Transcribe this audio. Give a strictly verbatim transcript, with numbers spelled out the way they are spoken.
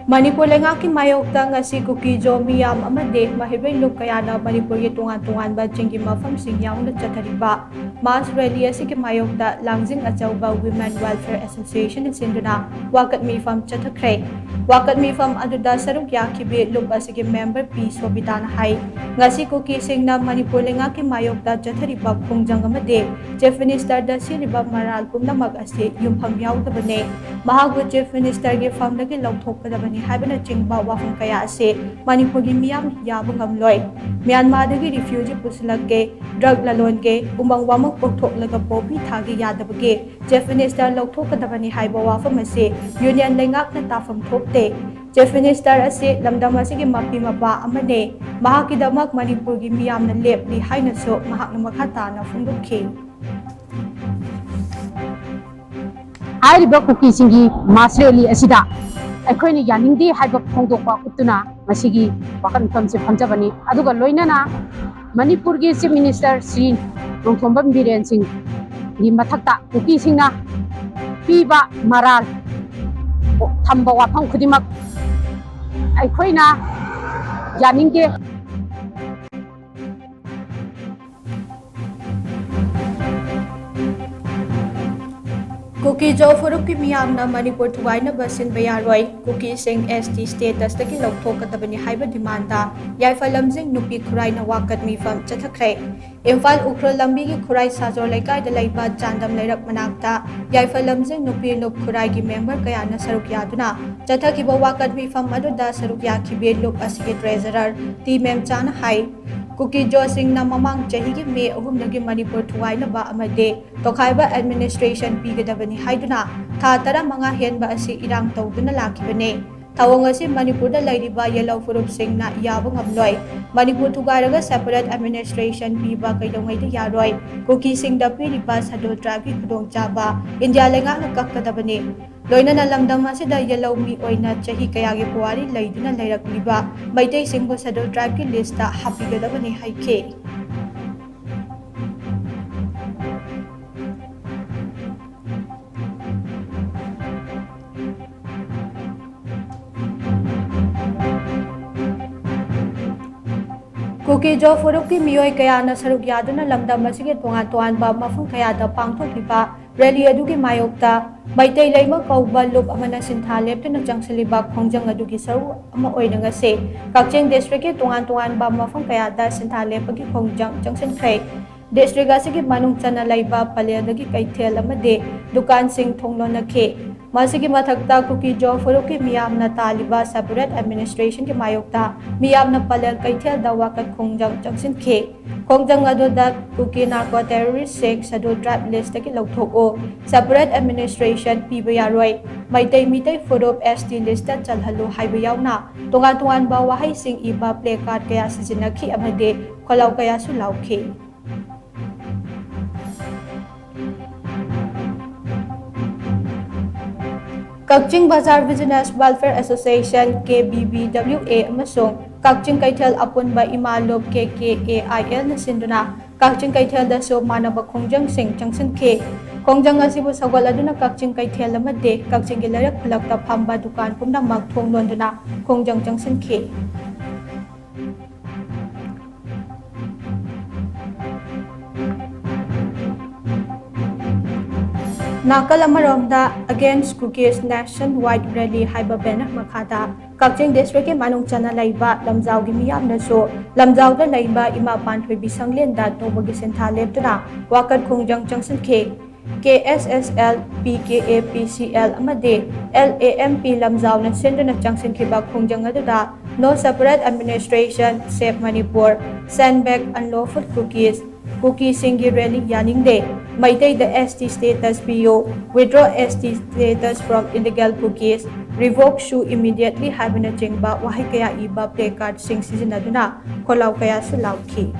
ꯃꯅꯤꯄꯨꯔ ꯂꯩꯉꯥꯛꯀꯤ ꯃꯥꯌꯣꯛꯇ ꯉꯁꯤ ꯀꯨꯀꯤ ꯖꯣ ꯃꯤꯌꯥꯝ ꯑꯃꯗꯤ ꯃꯍꯩꯔꯣꯏ ꯂꯨꯞ ꯀꯌꯥꯅ ꯃꯅꯤꯄꯨꯔꯒꯤ ꯇꯣꯉꯥꯟ ꯇꯣꯉꯥꯟꯕ ꯆꯤꯡꯒꯤ ꯃꯐꯝꯁꯤꯡ ꯌꯥꯎꯅ ꯆꯠꯊꯔꯤꯕ ꯃꯥꯁ ꯔꯦꯂꯤ ꯑꯁꯤꯒꯤ ꯃꯥꯌꯣꯛꯇ ꯂꯥꯡꯖꯤꯡ ꯑꯆꯧꯕ Women Welfare Association ꯁꯤꯟꯗꯨꯅ ꯋꯥꯀꯠ ꯃꯤꯐꯝ ꯆꯠꯊꯈ꯭ꯔꯦ꯫ ꯋꯥꯀꯠ ꯃꯤꯐꯝ ꯑꯗꯨꯗ ꯁꯔꯨꯛ ꯌꯥꯈꯤꯕꯤ ꯂꯨꯞ ꯑꯁꯤꯒꯤ ꯃꯦꯝꯕꯔ ꯄꯤ ꯁꯣꯕꯤꯇꯥꯅ ꯍꯥꯏ, ꯉꯁꯤ ꯀꯨꯀꯤꯁꯤꯡꯅ ꯃꯅꯤꯄꯨꯔ ꯂꯩꯉꯥꯛꯀꯤ ꯃꯥꯌꯣꯛꯇ ꯆꯠꯊꯔꯤꯕ ꯈꯣꯡꯖꯪ ꯑꯃꯗꯤ ꯆꯤꯐ ꯃꯤꯅꯤꯁꯇꯔꯗ ꯁꯤꯔꯤꯕ ꯃꯔꯥꯜ ꯄꯨꯝꯅꯃꯛ ꯑꯁꯤ ꯌꯨꯝꯐꯝ ꯌꯥꯎꯗꯕꯅꯤ꯫ ꯃꯍꯥꯛꯄꯨ ꯆꯤꯐ ꯃꯤꯅꯤꯁꯇꯔꯒꯤ ꯐꯝꯗꯒꯤ ꯂꯧꯊꯣꯛꯀꯗꯕꯅꯤ ꯍꯥꯏꯕꯅꯆꯤꯡꯕ ꯋꯥꯐꯝ ꯀꯌꯥ ꯑꯁꯤ ꯃꯅꯤꯄꯨꯔꯒꯤ ꯃꯤꯌꯥꯝ ꯌꯥꯕ ꯉꯝꯂꯣꯏ꯫ ꯃ꯭ꯌꯥꯟꯃꯥꯔꯗꯒꯤ ꯔꯤꯐ꯭ꯌꯨꯖꯤ ꯄꯨꯁꯤꯜꯂꯛꯀꯦ, ꯗ꯭ꯔꯒ ꯂꯂꯣꯟꯒꯦ, ꯎꯃꯪ ꯋꯥꯃꯪ ꯀꯣꯛꯊꯣꯛꯂꯒ ꯄꯣꯄꯤ ꯊꯥꯒꯦ ꯌꯥꯗꯕꯒꯤ ꯆꯤꯐ ꯃꯤꯅꯤꯁꯇꯔ ꯂꯧꯊꯣꯛꯀꯗꯕꯅꯤ ꯍꯥꯏꯕ ꯋꯥꯐꯝ ꯑꯁꯤ ꯌꯨꯅꯤꯌꯟ ꯂꯩꯉꯥꯛꯅ ꯇꯥꯐꯝ ꯊꯣꯛꯇꯦ꯫ ꯆꯤꯐ ꯃꯤꯅꯤꯁꯇꯔ ꯑꯁꯤ ꯂꯝꯗꯝ ꯑꯁꯤꯒꯤ ꯃꯄꯤ ꯃꯄꯥ ꯑꯃꯅꯤ꯫ ꯃꯍꯥꯛꯀꯤꯗꯃꯛ ꯃꯅꯤꯄꯨꯔꯒꯤ ꯃꯤꯌꯥꯝꯅ ꯂꯦꯞꯂꯤ ꯍꯥꯏꯅꯁꯨ ꯃꯍꯥꯛꯅ ꯃꯈꯥ ꯇꯥꯅ ꯐꯣꯡꯗꯣꯛꯈꯤ꯫ ꯍꯥꯏꯔꯤꯕ ꯀꯨꯀꯤꯁꯤꯡꯒꯤ ꯃꯥꯁ ꯔꯦꯂꯤ ꯑꯁꯤꯗ ꯑꯩꯈꯣꯏꯅ ꯌꯥꯅꯤꯡꯗꯦ ꯍꯥꯏꯕ ꯐꯣꯡꯗꯣꯛꯄ ꯎꯠꯇꯨꯅ ꯉꯁꯤꯒꯤ ꯋꯥꯀꯠ ꯃꯤꯐꯝꯁꯦ ꯐꯝꯖꯕꯅꯤ꯫ ꯑꯗꯨꯒ ꯂꯣꯏꯅꯅ ꯃꯅꯤꯄꯨꯔꯒꯤ ꯆꯤꯐ ꯃꯤꯅꯤꯁꯇꯔ ꯁ꯭ꯔꯤ ꯅꯣꯡꯊꯣꯝꯕꯝ ꯕꯤꯔꯦꯟ ꯁꯤꯡꯒꯤ ꯃꯊꯛꯇ ꯀꯨꯀꯤꯁꯤꯡꯅ ꯄꯤꯕ ꯃꯔꯥꯜ ꯊꯝꯕ ꯋꯥꯐꯝ ꯈꯨꯗꯤꯡꯃꯛ ꯑꯩꯈꯣꯏꯅ ꯌꯥꯅꯤꯡꯗꯦ꯫ ꯀꯨꯀꯤ ꯖꯣ ꯐꯨꯔꯨꯞꯀꯤ ꯃꯤꯌꯥꯝꯅ ꯃꯅꯤꯄꯨꯔ ꯊꯨꯒꯥꯏꯅꯕ ꯁꯤꯟꯕ ꯌꯥꯔꯣꯏ꯫ ꯀꯨꯀꯤꯁꯤꯡ ꯑꯦꯁ ꯇꯤ ꯁ꯭ꯇꯦꯇꯁꯇꯒꯤ ꯂꯧꯊꯣꯛꯀꯗꯕꯅꯤ ꯍꯥꯏꯕ ꯗꯤꯃꯥꯟꯗ ꯌꯥꯏꯐ ꯂꯝꯖꯤꯡ ꯅꯨꯄꯤ ꯈꯨꯔꯥꯏꯅ ꯋꯥꯀꯠ ꯃꯤꯐꯝ ꯆꯠꯊꯈ꯭ꯔꯦ꯫ ꯏꯝꯐꯥꯜ ꯎꯈ꯭ꯔꯨꯜ ꯂꯝꯕꯤꯒꯤ ꯈꯨꯔꯥꯏ ꯁꯥꯖꯣꯔ ꯂꯩꯀꯥꯏꯗ ꯂꯩꯕ ꯆꯥꯟꯗꯝ ꯂꯩꯔꯛ ꯃꯅꯥꯛꯇ ꯌꯥꯏꯐ ꯂꯝꯖꯤꯡ ꯅꯨꯄꯤ ꯂꯨꯞ ꯈꯨꯔꯥꯏꯒꯤ ꯃꯦꯝꯕꯔ ꯀꯌꯥꯅ ꯁꯔꯨꯛ ꯌꯥꯗꯨꯅ ꯆꯠꯊꯈꯤꯕ ꯋꯥꯀꯠ ꯃꯤꯐꯝ ꯑꯗꯨꯗ ꯁꯔꯨꯛ ꯌꯥꯈꯤꯕꯤ ꯂꯨꯞ ꯑꯁꯤꯒꯤ ꯇ꯭ꯔꯦꯖꯔꯔ ꯇꯤ ꯃꯦꯝꯆꯥꯅ ꯍꯥꯏ, ꯀꯨꯀꯤ ꯖꯣꯁꯤꯡꯅ ꯃꯃꯥꯡ ꯆꯍꯤꯒꯤ ꯃꯦ ꯑꯍꯨꯝꯗꯒꯤ ꯃꯅꯤꯄꯨꯔ ꯊꯨꯒꯥꯏꯅꯕ ꯑꯃꯗꯤ ꯇꯣꯈꯥꯏꯕ ꯑꯦꯗꯃꯤꯅꯤꯁꯇ꯭ꯔꯦꯁꯟ ꯄꯤꯒꯗꯕꯅꯤ ꯍꯥꯏꯗꯨꯅ ꯊꯥ ꯇꯔꯥꯃꯉꯥ ꯍꯦꯟꯕ ꯑꯁꯤ ꯏꯔꯥꯡ ꯇꯧꯗꯨꯅ ꯂꯥꯛꯈꯤꯕꯅꯤ꯫ ꯊꯧꯑꯣꯡ ꯑꯁꯤ ꯃꯅꯤꯄꯨꯔꯗ ꯂꯩꯔꯤꯕ ꯌꯦꯜꯍꯧ ꯐꯨꯔꯨꯞꯁꯤꯡꯅ ꯌꯥꯕ ꯉꯝꯂꯣꯏ꯫ ꯃꯅꯤꯄꯨꯔ ꯊꯨꯒꯥꯏꯔꯒ ꯁꯦꯄꯔꯦꯠ ꯑꯦꯗꯃꯤꯅꯤꯁꯇ꯭ꯔꯦꯁꯟ ꯄꯤꯕ ꯀꯩꯗꯧꯉꯩꯗ ꯌꯥꯔꯣꯏ꯫ ꯀꯨꯀꯤꯁꯤꯡꯗ ꯄꯤꯔꯤꯕ ꯁꯦꯗꯨꯜ ꯇ꯭ꯔꯥꯏꯕꯀꯤ ꯈꯨꯗꯣꯡꯆꯥꯕ ꯏꯟꯗꯤꯌꯥ ꯂꯩꯉꯥꯛꯅ ꯀꯛꯀꯗꯕꯅꯤ꯫ ꯂꯣꯏꯅꯅ ꯂꯝꯗꯝ ꯑꯁꯤꯗ ꯌꯦꯜꯍꯧ ꯃꯤ ꯑꯣꯏꯅ ꯆꯍꯤ ꯀꯌꯥꯒꯤ ꯄꯨꯋꯥꯔꯤ ꯂꯩꯗꯨꯅ ꯂꯩꯔꯛꯂꯤꯕ ꯃꯩꯇꯩꯁꯤꯡꯕꯨ ꯁꯦꯗꯨꯜ ꯇ꯭ꯔꯥꯏꯕꯀꯤ ꯂꯤꯁꯇ ꯍꯥꯞꯄꯤꯒꯗꯕꯅꯤ ꯍꯥꯏꯈꯤ꯫ ꯀꯨꯀꯤ-ꯖꯣ ꯐꯨꯔꯨꯞꯀꯤ ꯃꯤꯑꯣꯏ ꯀꯌꯥꯅ ꯁꯔꯨꯛ ꯌꯥꯗꯨꯅ ꯂꯝꯗꯝ ꯑꯁꯤꯒꯤ ꯇꯣꯉꯥꯟ ꯇꯣꯉꯥꯟꯕ ꯃꯐꯝ ꯀꯌꯥꯗ ꯄꯥꯡꯊꯣꯛꯂꯤꯕ rally ꯑꯗꯨꯒꯤ ꯃꯥꯌꯣꯛꯇ ꯃꯩꯇꯩ ꯂꯩꯃ ꯀꯧꯕ ꯂꯨꯞ ꯑꯃꯅ ꯁꯤꯟꯊꯥ ꯂꯦꯞꯇꯨꯅ ꯆꯪꯁꯤꯜꯂꯤꯕ ꯈꯣꯡꯖꯪ ꯑꯗꯨꯒꯤ ꯁꯔꯨꯛ ꯑꯃ ꯑꯣꯏꯅ ꯉꯁꯤ ꯀꯛꯆꯤꯡ district ꯀꯤ ꯇꯣꯉꯥꯟ ꯇꯣꯉꯥꯟꯕ ꯃꯐꯝ ꯀꯌꯥꯗ ꯁꯤꯟꯊꯥ ꯂꯦꯞꯄꯒꯤ ꯈꯣꯡꯖꯪ ꯆꯪꯁꯤꯟꯈ꯭ꯔꯦ꯫ District ꯑꯁꯤꯒꯤ ꯃꯅꯨꯡ ꯆꯟꯅ ꯂꯩꯕ ꯄꯂꯦꯜꯗꯒꯤ ꯀꯩꯊꯦꯜ ꯑꯃꯗꯤ ꯗꯨꯀꯥꯟꯁꯤꯡ ꯊꯣꯡ ꯂꯣꯟꯅꯈꯤ꯫ ꯃꯁꯤꯒꯤ ꯃꯊꯛꯇ ꯀꯨꯀꯤ-ꯖꯣ ꯐꯨꯔꯨꯞꯀꯤ ꯃꯤꯌꯥꯝꯅ ꯇꯥꯜꯂꯤꯕ separate administration ꯒꯤ ꯃꯥꯌꯣꯛꯇ ꯃꯤꯌꯥꯝꯅ ꯄꯂꯦꯜ ꯀꯩꯊꯦꯜꯗ ꯋꯥꯀꯠ ꯈꯣꯡꯖꯪ ꯆꯪꯁꯤꯟꯈꯤ꯫ ꯈꯣꯡꯖꯪ ꯑꯗꯨꯗ ꯀꯨꯀꯤ narco terrorist ꯁꯤꯡ schedule tribe list ꯇꯒꯤ ꯂꯧꯊꯣꯛꯎ, separate administration ꯄꯤꯕ ꯌꯥꯔꯣꯏ, ꯃꯩꯇꯩ ꯃꯤꯇꯩ ꯐꯨꯔꯨꯞ S T list ꯇ ꯆꯜꯍꯜꯂꯨ ꯍꯥꯏꯕ ꯌꯥꯎꯅ ꯇꯣꯉꯥꯟ ꯇꯣꯉꯥꯟꯕ ꯋꯥꯍꯩꯁꯤꯡ ꯏꯕ placard ꯀꯌꯥ ꯁꯤꯖꯤꯟꯅꯈꯤ ꯑꯃꯗꯤ ꯈꯣꯜꯂꯥꯎ ꯀꯌꯥꯁꯨ ꯂꯥꯎꯈꯤ꯫ ꯀꯛꯆꯤꯡ ꯕꯖꯥꯔ Business Welfare Association, K B B W A, ꯑꯃꯁꯨꯡ ꯀꯛꯆꯤꯡ ꯀꯩꯊꯦꯜ ꯑꯄꯨꯟꯕ ꯏꯃꯥ ꯂꯨꯞ, K K A I L ꯅ ꯁꯤꯟꯗꯨꯅ ꯀꯛꯆꯤꯡ ꯀꯩꯊꯦꯜꯗꯁꯨ ꯃꯥꯟꯅꯕ ꯈꯣꯡꯖꯪꯁꯤꯡ ꯆꯪꯁꯤꯟꯈꯤ꯫ ꯈꯣꯡꯖꯪ ꯑꯁꯤꯕꯨ ꯁꯧꯒꯠꯂꯗꯨꯅ ꯀꯛꯆꯤꯡ ꯀꯩꯊꯦꯜ ꯑꯃꯗꯤ ꯀꯛꯆꯤꯡꯒꯤ ꯂꯩꯔꯛ ꯈꯨꯜꯂꯛꯇ ꯐꯝꯕ ꯗꯨꯀꯥꯟ ꯄꯨꯝꯅꯃꯛ ꯊꯣꯡ ꯂꯣꯟꯗꯨꯅ ꯈꯣꯡꯖꯪ ꯆꯪꯁꯤꯟꯈꯤ꯫ ꯅꯥꯀꯜ ꯑꯃꯔꯣꯝꯗ Against Kukis Nationwide Rally ꯍꯥꯏꯕ banner ꯃꯈꯥꯗ ꯀꯛꯆꯤꯡ district ꯀꯤ ꯃꯅꯨꯡ ꯆꯟꯅ ꯂꯩꯕ ꯂꯝꯖꯥꯎꯒꯤ ꯃꯤꯌꯥꯝꯅꯁꯨ ꯂꯝꯖꯥꯎꯗ ꯂꯩꯕ ꯏꯃꯥ ꯄꯥꯟꯊꯣꯏꯕꯤ ꯁꯪꯂꯦꯟꯗ ꯅꯣꯡꯃꯒꯤ ꯁꯤꯟꯊꯥ ꯂꯦꯞꯇꯨꯅ ꯋꯥꯀꯠ ꯈꯣꯡꯖꯪ ꯆꯪꯁꯤꯟꯈꯤ꯫ K S S L, P K A P C L ꯑꯃꯗꯤ L A M P ꯂꯝꯖꯥꯎꯅ ꯁꯤꯟꯗꯨꯅ ꯆꯪꯁꯤꯟꯈꯤꯕ ꯈꯣꯡꯖꯪ ꯑꯗꯨꯗ No Separate Administration, Save Manipur, Send Back Unlawful Kukis, ꯀꯨꯀꯤꯁꯤꯡꯒꯤ rally ꯌꯥꯅꯤꯡꯗꯦ, ꯃꯩꯇꯩꯗ S T status ꯄꯤꯌꯨ, Withdraw S T status from illegal Kukis, Revoke ꯁꯨ immediately ꯍꯥꯏꯕꯅꯆꯤꯡꯕ ꯋꯥꯍꯩ ꯀꯌꯥ ꯏꯕ placard ꯁꯤꯡ ꯁꯤꯖꯤꯟꯅꯗꯨꯅ ꯈꯣꯜꯂꯥꯎ ꯀꯌꯥꯁꯨ ꯂꯥꯎꯈꯤ꯫